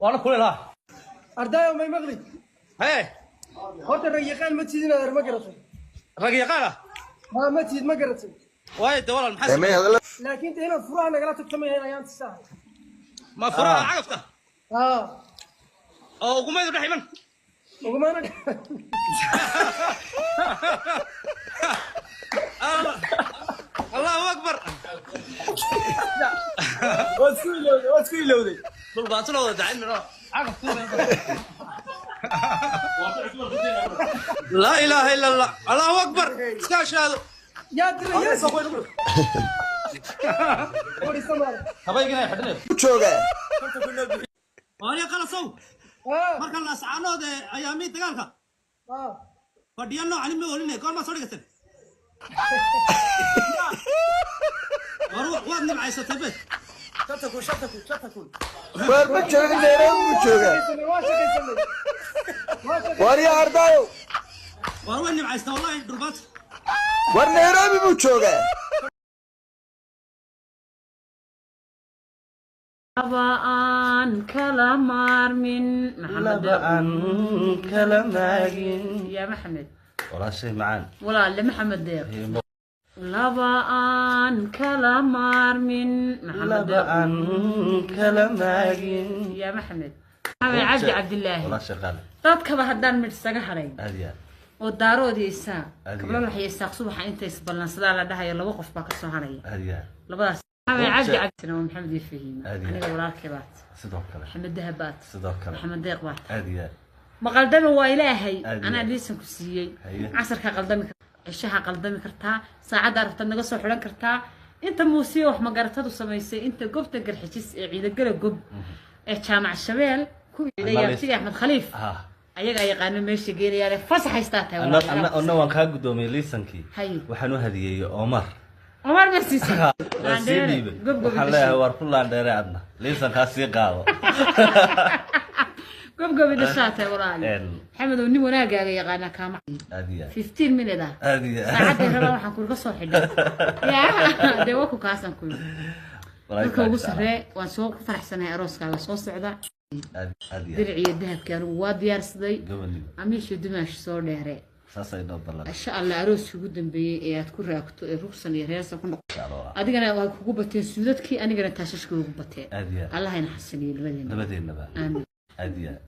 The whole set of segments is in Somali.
Waana kuleel ha. Ardaayo, may maqli? Hee. Horta rag yaqaan ma tidin, adeer, ma garatay? Rag yaqaan ah. Ha, ma tidid, ma garatay? Waayo de walaal, maxaa may hadalla. Laakiin de inaad furaha nagala tagtamayayn ayaan tisaahay. Ma furaha cagafta? Haa. Oo ugumaydu dhex iman. Ugumana. Allahu akbar. Waad isku ilowday, waad isku ilowday. Dhulbaantuna wada dacin miro cagaftu. Laa ilaaha ila Allah, allahu akbar, iska ashaado. Yaa diray, yaa fadhiista maale. Habaygina xidhnay. Ku joogaa. Waaliya qalasow. Haa. Marka laascaanood ee ayaamii dagaalka haa fadhiya noocani ma olinay. Goormaa soo dhigateen? War waad nimcaysatay be. 5000, 5000, 5000. Waar ma joogin, Nairobi buu joogaa. Waa shaqaysanay, waa shaqaysanay. Waar yaa ardaayo? War way nimcaystaa wallahi dhulbaanta. War Nairobi buu joogaa. Laba aan kala maarmin, Maxamed. Laba aan kala maagin. Yaa Maxamed. Walaashay macaan. Walaalle Maxamed Deeq, laba aan kala maarmin, Maxamed. Laba Deeq. aan kala maagin. Yaa Maxamed, Maxamed Cabdi Cabdilaahi. Walaashay qaali. Dadkaba haddaan midh isaga hadhay Aad iyo aad. oo daarood iyo Isaaq Aad iyo kablalax iyo Isaaq subaxa inta isballansadaa la dhahayo laba qof baa kasoo hadhaya. Aad iyo aad. Labadaas Maxamed Cabdi Cabdina waa Maxamed iyo Fahiima. Aad iyo aniga aad. Walaalkay baat. Sidoo kale. Maxamed Dahab baat. Sidoo kale. Maxamed Deeq baat. Aad iyo aad. Ma qaldami, waa Ilaahay. Aad iyo anaa aad. Liisan ku siiyey. Haye. Casarkaa qaldami kartaa, cishaha qaldami kartaa, saacadda rabtaad naga soo xidhan kartaa. Inta muusiya wax magaratadu samaysay, inta gobta Garxijis ee Ciidagala gob ee Jaamac Shabeel ku ciidayaabtiga Axmed Khaliif ayagaa yaqaano meesha geenayaane fasax haystaa tahay. Anna walaalayaal. anna anna waan kaa guddoomiyey liisankii. Haye. Waxaan u hadiyeeyey Omar. Omar ma siisay? Waan sii dhiibay. Gob waxaan leeyahay waar ku laandheere, adna liisankaa sii qaado. Gobgobi dhashaa tahay walaali. Maxamedow, nin wanaagaaga yaqaanaa kaama Aad iyo aad. 15 minute ah. Aad iyo aad. Saacadday rabaan waxaan kuga soo xidhay yaa dee waku kaasaan ku yidhi. Walaal marka ugu baa sarree waan soo ku faraxsanahay arooskaaga soo socda. Aad aad iyo aad. Diric iyo dahabkii anigu waa diyaarsaday. Goboniba. Amiisho dumaash soo dheere. Saasay noo ballan. Insha Allah arooskii ugu dambeeyey ee aad ku raagto ee rugsan iyo reersan ku noqo. Insha Allah. Adigana waa kugu bateen suudadkii, anigana taashashkii ugu bateen. Aad iyo aad. Allahayna xasiliyo labadeena. Labadeennaba. Aamin. Aad iyo aad.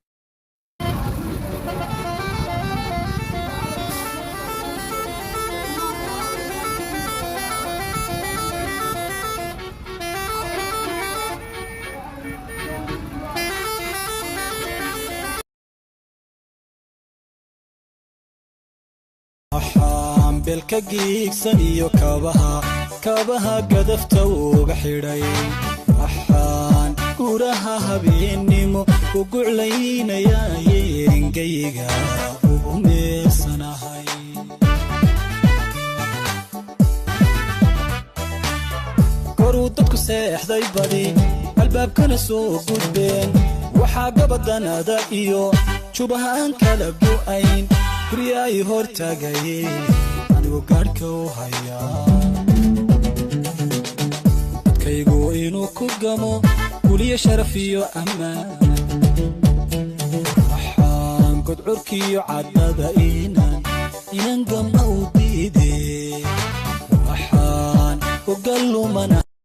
Waxaan belka giigsan iyo kabaha, kabaha gadafta uga xidhay. Waxaan guraha habeennimo u guclaynayaa yeengayga ugu meersanahay. Koruu dadku seexday badi, albaabkana soo gudbeen. Waxaa gabadanada iyo jubaha aan kala go'ayn gurya ay hor taagayeen anigu gaadhka u hayaa. Dadkaygu inuu ku gamo guliyo sharaf iyo ammaan. Waxaan godcurkiyo caddada inan gama u diide. Waxaan ogalumana.